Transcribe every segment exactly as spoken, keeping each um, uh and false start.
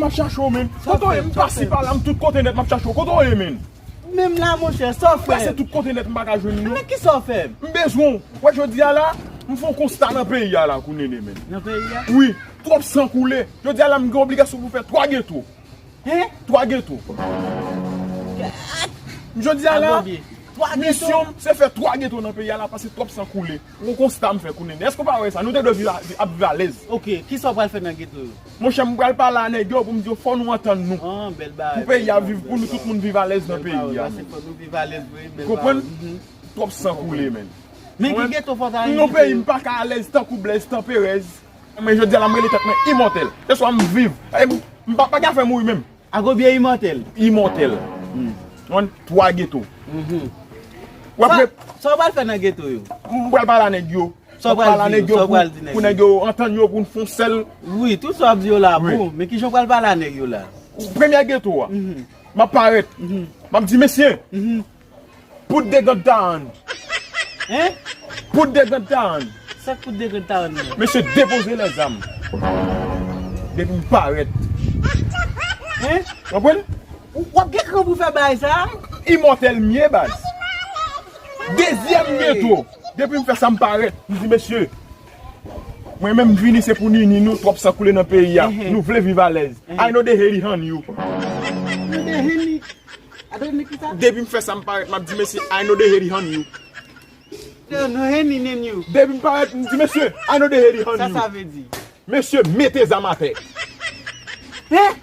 M ap chache w, men. Kote w ye? M pase pa la, m tout kote nèt, m ap chache w. Kote w ye, men? Menm la, monchè, sa w fè? M pase tout kote nèt, m pa ka jwenn ou, non. Men kisa w fè? M bezwen w. Wè, jodi a la, m fè yon konsta nan peyi a la, kou nene, men. Nan peyi a? Wi, twòp san koule. Jodi a la, m gen obligasyon pou fè twa geto. Hein? Twa geto. Jodi a la, misyon m, se fè twa geto nan peyi a la, paske twòp san koule. Yon konsta m fè, kou nene. Èske w pa wè sa? Nou te dwe viv a, ap viv alèz. Ok, kisa w pral fè nan geto yo? Monchè, m pral pale a nèg yo pou m di yo fò nou antann nou. Pou peyi a viv, pou nou tout moun viv alèz nan peyi a. Fò nou viv alèz vre, bèl pawòl. Konprann? Twòp san koule, men. Men ki geto fò ta... Nan peyi m pa ka alèz tankou Blaise Tanperez. Men jodi a la, m rele tèt mwen imòtèl. Se swa m viv. E m, m pa, pa ka fè mouri menm. Agobiye imòtèl. Imòtèl. Konprann? Twa geto. W ap... Sa, sa w pral fè nan geto yo? M pral pale a nèg yo. Sa w pral di yo? Sa w pral di nèg yo? Pou nèg yo antann yo, pou n fè yon sèl. Wi, tout sa w ap di yo la bon. Men kijan w pral pale a nèg yo la? Premye geto a. M ap parèt. M ap di, mesye, put the gun down. Hein? Put the gun down. Sa k put the gun down nan? Mesye, depoze lèzam. Depi m parèt. Hein? Konprann? W ap gen kran pou fè bagay sa? Imòtèl m ye, baz. Dezyèm geto. Depi m fè sa, m parèt. M di, mesye, mwen menm m vini, se pou n ini nou, twòp san koule nan peyi a. Nou vle viv alèz. I know the hate on you. Depi m fè sa, m parèt, m ap di, mesye, I know the hate on you. Depi m parèt, m di, mesye, I know the hate on you. Sa sa vle di? Mesye, mete zam atè. Hein?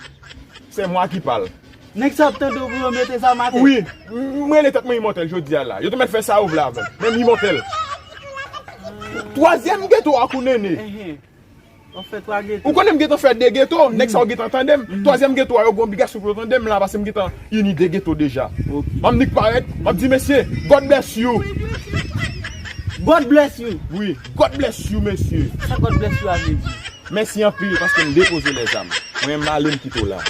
C'est moi qui parle. Nèg sa ap tande w pou yo mete zam atè? Wi, m, m rele tèt mwen imòtèl jodi a la. Yo te mèt fè sa yo vle avè m. Men m imòtèl. Twazyèm geto a, kou nene. W ap fè twa geto. Ou konnen m gentan fè de geto, nèg sa yo gentan tande m. Twazyèm geto a, yo gen obligasyon pou yo tande m la, paske m gentan ini de geto deja. M ap nik parèt, m ap di, mesye, God bless you. God bless you? Wi, God bless you, mesye. Sa God bless you a vle di? Mèsi anpil paske m depoze lèzam. Mwen, m ale, m kite w la.